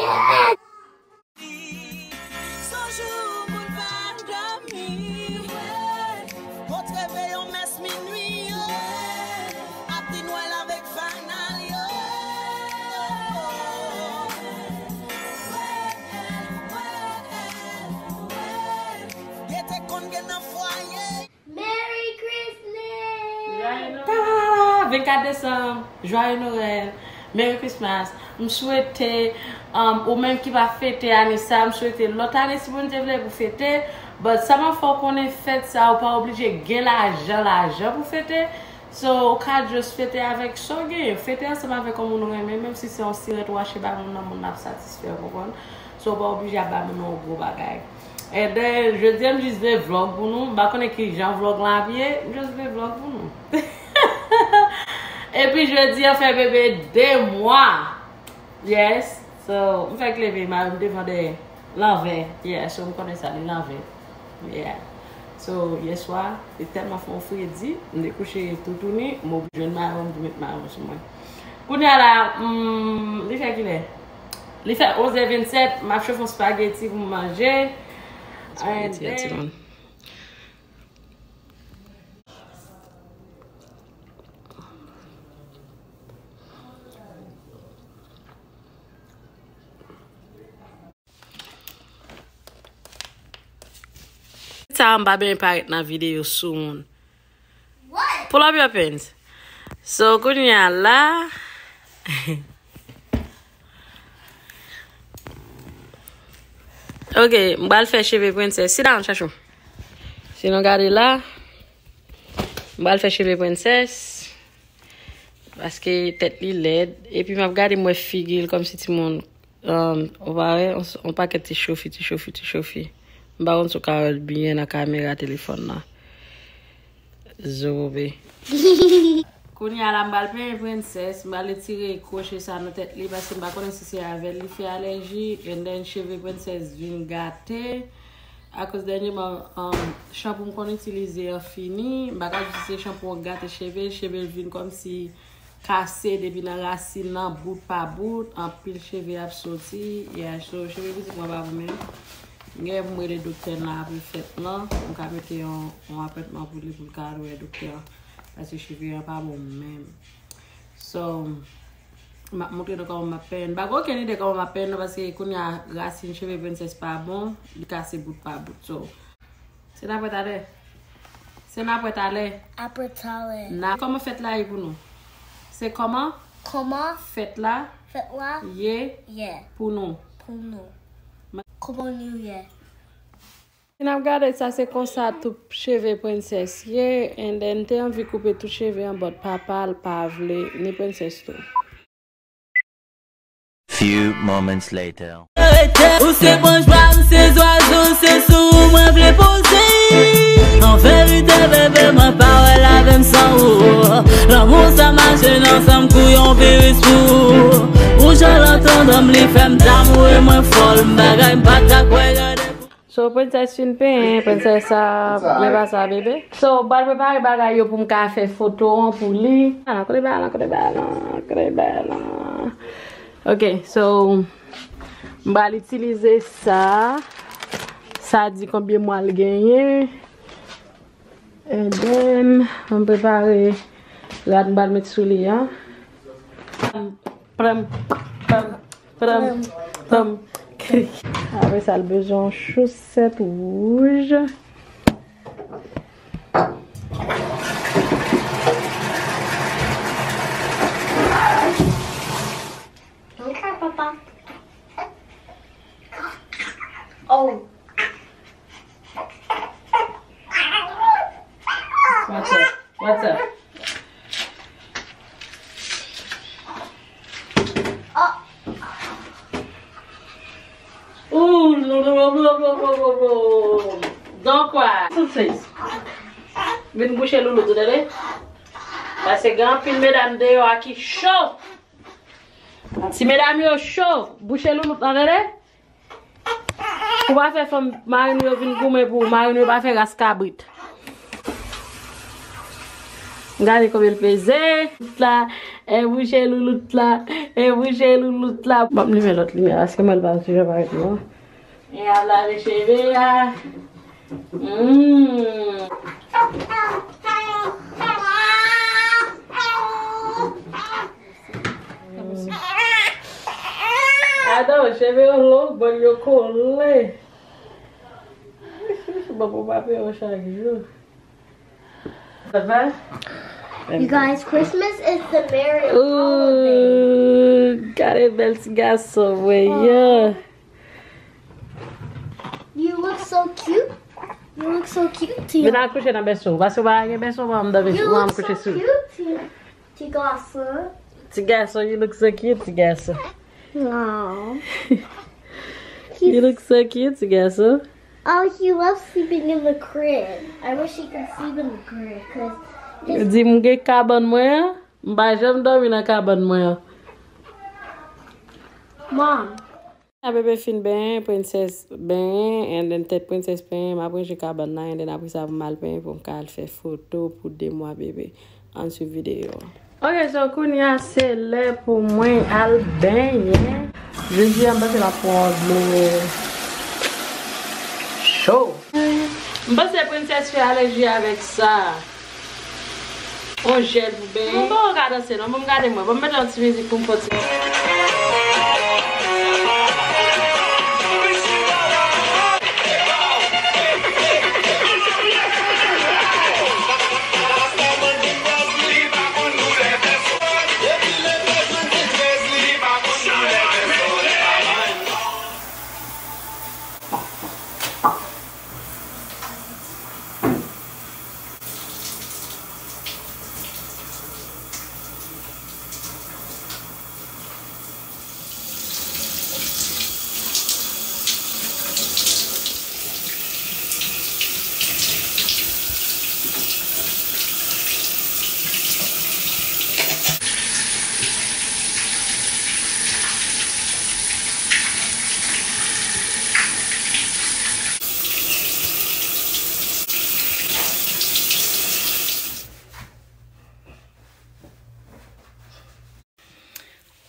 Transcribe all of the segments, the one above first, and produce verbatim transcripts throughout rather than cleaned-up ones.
Son jou moun pa dòmi. Montre veyon mès minui yo. Ap di Nwèl avèk fanal yo. Yo te konn gen nan fwaye. Merry Christmas! Joyeux Noël! Vennkat desanm, Joyeux Noël, Merry Christmas. M swete, um, ou menm ki pa fete ane sa, m swete lòt ane si Bondye vle pou fete. But sa m ap fè w konnen fèt sa, ou pa oblije gen lajan, lajan pou fete. So, ou ka just fete avèk sa w genyen. Fete ansanm avèk yon moun ou renmen, menm si se yon sirèt ou achte bay moun nan, moun nan ap satisfè, ou konprann? So, ou pa oblije ap bay moun nan yon gwo bagay. And then, jodi a m jis vle vlog pou nou. M pa konnen ki jan vlog lan ap ye, m jis vle vlog pou nou. Epi jodi a fè bebe de mwa. Yes. So, m fèk leve, mari m devan dèyè. Lanvè. Yeah, so m konnen sa, li lanvè. Yeah. So, yèswa, li tèlman fè yon fredi, m te kouche toutouni, m oblije jwenn mayo m pou met mayo sou mwen. Kounye a la, mm, li fè kilè? Li fè onz è vennsèt, m ap chofe yon spageti pou m manje. Spageti a, timoun. Sa a m pa benyen parèt nan videyo sou moun. Pull up your pants. So, kounye a la. Ok, m pral fè cheve prensès. Sit down, chachou. Si nou gade la, m pral fè cheve prensès. Paske tèt li lèd. Epi m ap gade m wè figi l kòmsi timoun. Um, ou pa wè, on, on pakèt ti chofi, ti chofi, ti chofi. M pa konn si w ka wè l byen nan kamera telefòn nan. Zobe. Kounye a la, m pral penyen prensès, m pral retire kwoche sa nan tèt li, paske m pa konnen si se avè l li fè alèji, and then cheve prensès vin gate. Akoz dènyèman, um, chanpou m konn itilize an fini, m pa ka di si se chanpou an gate cheve, cheve l vin kòmsi kase depi nan rasin nan, bout pa bout, anpil cheve ap soti. Yeah, so, cheve pitit mwen pa bon menm. M gen pou m rele doktè nan apre fèt lan, pou m ka mete yon, yon apwentman pou li, pou l ka al wè doktè an. Paske cheve an pa bon menm. So, m ap montre nou kòman m ap penyen. M pa gen okenn ide kòman m ap penyen non, paske kounye a rasin cheve prensès pa bon, li kase bout pa bout. So, Se n ap wè talè. Se n ap wè talè. Apre talè. Na, kòman fèt la ye pou nou? Se kòman? Kòman? Fèt la? Fèt la? Ye? Ye. Pou nou? Pou nou. Kòman nou ye? Si n ap gade sa, se konsa tout cheve prensès ye, and then te anvi koupe tout cheve an, but papa l pa vle, ni prensès tou. Few moments later. Ou se bonjwa, m se zwazo, se sou ou mwen vle poze. An verite, bebe, mwen pa wè lavi m san ou. Lanmou sa mache nan san m kou yon viris pou ou. Ou jan l antandan m, li fè m damou e mwen fòl. M bagay m pa t ka kwè gade. So, prensès fin penyen, prensès sa, men pa sa, bebe. So, m pral prepare bagay yo pou m ka fè foto an pou li. Ala, kote bay lan, kote bay lan, kote bay lan. Ok, so, m pral itilize sa. Sa di konbyen mwa l genyen. And then, m prepare rad m pral met sou li an. Pranm, pranm, pranm, pranm. Apre sa, l bezwen yon chosèt wouj. Vin ka, papa. Oh. What's up? What's up? Oh. Ooh, no, no, no. Don't cry. Vin bouche loulout ou, tande? Paske gen anpil medam deyò a ki cho. Ti medam yo cho, bouche loulout lan, tande? Ou pa fè fanm mari nou yo vin goumen pou ou, mari nou yo pa fè ras kabrit. Gade konbyen l peze. Loulout la, e bouche loulout la, E bouche loulout la. M ap limen lòt limyè paske mwen pa sou jan parèt non. E ap lave cheve a. Mm. Adan, cheve yo long, bòl yo kole. Bon, pou pa peye yo chak jou. Sa va? You guys, Christmas is the merriest holiday. Ooh, gade bèl ti gason mwen yo. You look so cute. You look so cute, Tia. Vin al kouche nan bèso. Paske w pa gen bèso, w pa ann dòmi, w pa ann kouche sou. You look so cute, Tia. Ti gason. Ti gason, you look so cute, ti gason. Aw. You look so cute, ti gason. Oh, he loves sleeping in the crib. I wish he could sleep in the crib, 'cause Di m gen kabann mwen an, m pa janm dòmi nan kabann mwen an. Mom. A bebe fin benyen, princess benyen, and then tèt princess penyen, m ap ranje kabann nan, and then apre sa pou m al penyen pou m ka al fè foto pou de mwa bebe. Ann swiv videyo a. Ok, so kounye a se lè pou mwen al benyen. Jodi a m panse m ap pran dlo cho. M panse princess fè alèji avèk sa. On jèl pou benyen. Mwen pa wè w ka danse non, ban m gade mwen. Ban m mete yon ti mizik pou m fè yon ti.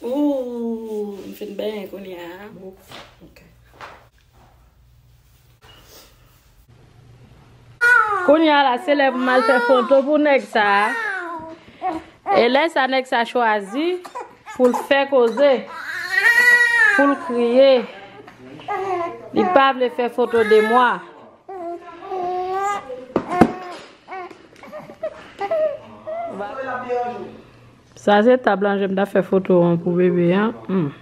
Ooh, m fin benyen kounye a. Ok. Kounye a la, se lè pou m al fè foto pou nèg sa a. E lè sa nèg sa chwazi pou l fè koze, pou l kriye. Li pa vle fè foto de mwa. Sa se tab la jan m ta fè foto an pou bebe an. Hmm.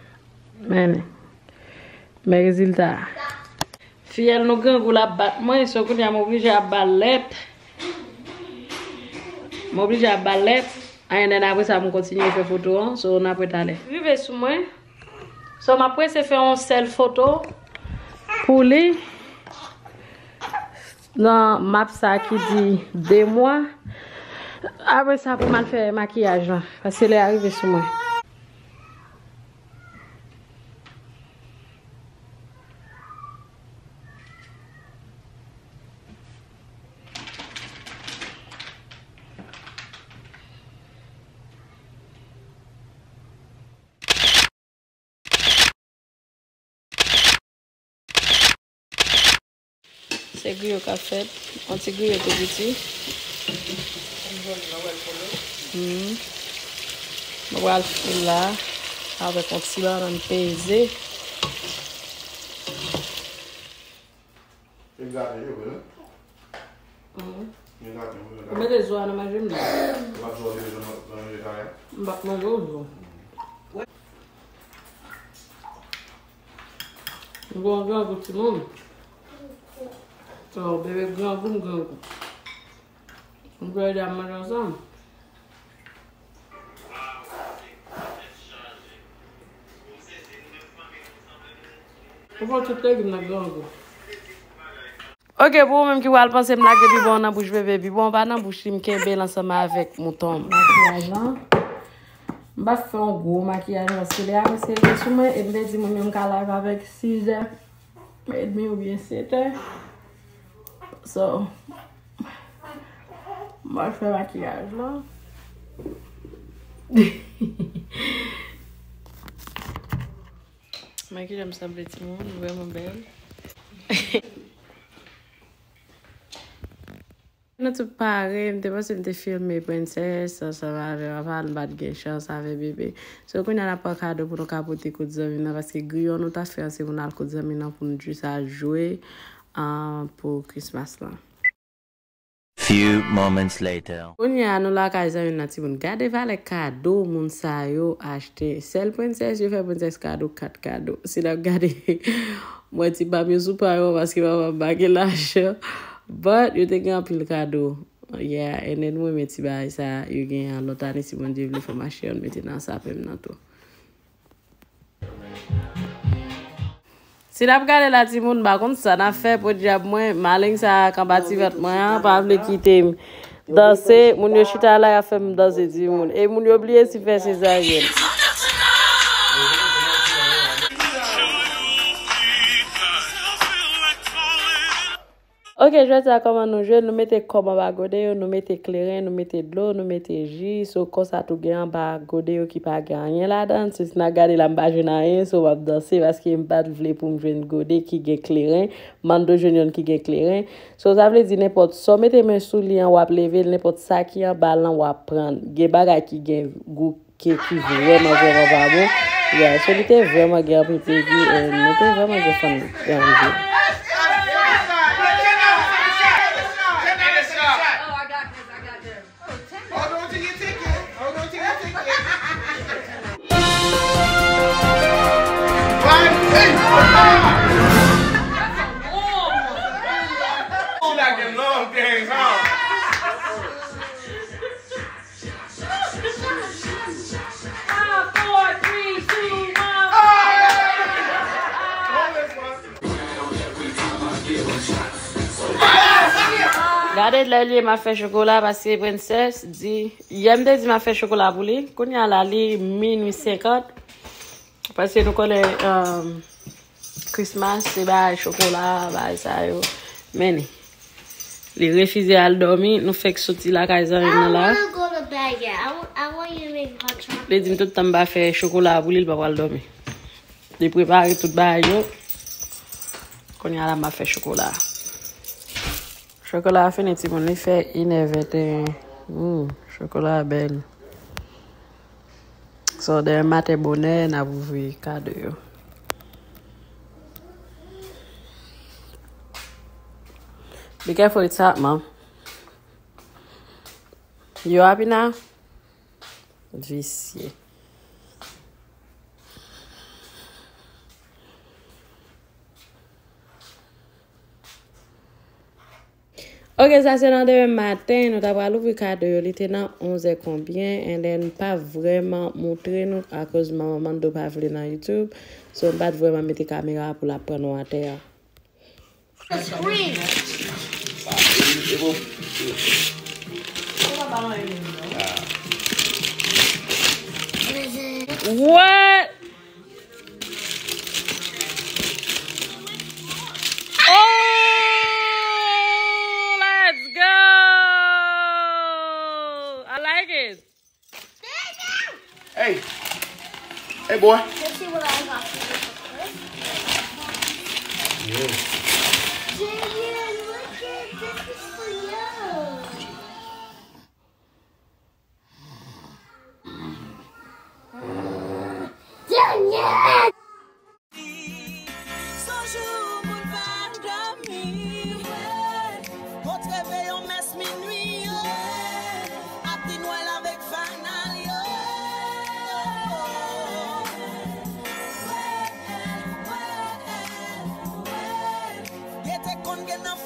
Men, men rezilta a. Fiyèl nou grangou l ap bat mwen, so kounye a m oblije ap ba l lèt. M oblije ap ba l lèt. And then apre sa m kontinye fè foto an, so n ap wè talè. Rive sou mwen. So m ap prese fè yon sèl foto pou li. Nan map sa ki di de mwa. Apre sa pou m al fè makiyaj lan. Paske lè a rive sou mwen. Se griyo k ap fèt. Yon ti griyo tou piti. Hmm. Nou pral fri l la avèk yon ti bannann peze. E graten yo vre, wi. Mhm. E graten, wi, graten. Ou mete zo a nan manje m nan. Ou pa t zo a nan, nan manje sa a? M pa t manje w zo. M gon grangou timoun. So, bebe grangou, m grangou. M tou ede ap manje ansanm. Ou pran tout legim nan grangou. Ok, pou ou menm ki pral panse m lage bibwon nan bouch bebe, bibwon pa nan bouch li, m kenbe l ansanm avèk mouton m. Makiyaj lan. M pa fè yon gwo makiyaj paske lè a prèske rive sou mwen, e m te di moun yo m ka live avèk sizè edmi oubyen setè. So, m pral fè makiyaj lan. Makiyaj m sanble timoun, vrèman bèl. Nou tout pare, m te panse m te filme Princess ansanm avè Aval, m pa t gen chans avè bebe. So, kounye a n ap pran kado pou nou ka pote kot zanmi nan, paske griyon nou ta fè an se pou n al kot zanmi nan pou n jis al jwe, ah, pou Christmas lan. Few moments later. Kounye a, nou lakay zanmi nan timoun. Gade valè kado moun sa yo achte. Sèl Princess, yo fè Princess kado kat kado. Si n ap gade, mwen ti pa m yo sou pa yo, paske papa m pa gen lajan. But, yo te gen anpil kado. Yeah, and then mwen renmen ti bagay sa, yo gen an lòt ane, si Bondye vle, fò m achte youn mete nan sapen m nan tou. Si n ap gade la, timoun, m pa konn sa n ap fè, podyab mwen, maleng sa ak anba ti vant mwen an, pa vle kite m danse, moun yo chita la, y ap fè m danse, timoun. E moun yo bliye si fè sezaryèn. Ok, jodi a kòman nou jwe? Nou mete kòb anba gode yo, nou mete kleren, nou mete dlo, nou mete ji. So, konsa tou gen anba gode yo ki pa gen anyen ladan. Si n a gade la, m pa jwenn anyen, so m ap danse paske m pa t vle pou m jwenn gode ki gen kleren. Mando jwenn yonn ki gen kleren. So, sa vle di nenpòt sa w mete men sou li an, w ap leve l, nenpòt sa ki anba l lan, w ap pran. Gen bagay ki gen gou ke ki vrèman, vrèman pa bon. Yeah, so li te vrèman gen anpil plezi, and nou te vrèman gen fun, um, jwe. Five, four, three, two, one. Gade lè l ye m ap fè chokola paske Princess di, yè m te di m ap fè chokola pou li. Kounye a la, li minui senkant. Paske nou konnen, um, Christmas, se bagay chokola, bagay sa yo. Men li. Li refize al dòmi. Nou fèk soti lakay zanmi m nan la. I don't wanna go to bed yet. I wa-, I want you to make hot chocolate. Li di m tout tan m pa fè chokola pou li, li pa pral dòmi. Li prepare tout bagay yo. Kounye a la, m ap fè chokola. Chokola a fini, timoun, li fè inè venteyen. Hmm, chokola a bèl. So, demen maten bonè, n ap ouvri kado yo. Be careful, it's hot, Mom. You happy now? Visye. Ok, sa se nan demen maten, nou ta pral ouvri kado yo, li te nan onzè konbyen, and then m pa vrèman moutre nou akoz manman Mando pa vle nan YouTube, so m pa t vrèman mete kamera a pou l ap pran nou atè a. Scream. What? Oh, let's go! I like it. Hey. Hey, boy. Let's see what I got for you for Christmas. Yeah. Junior, look at this is for you. Junior! Son jou moun pa dòmi. Montre ve yon mès minui yo. Ap di Nwèl avèk fanal yo. Yo te konn gen nan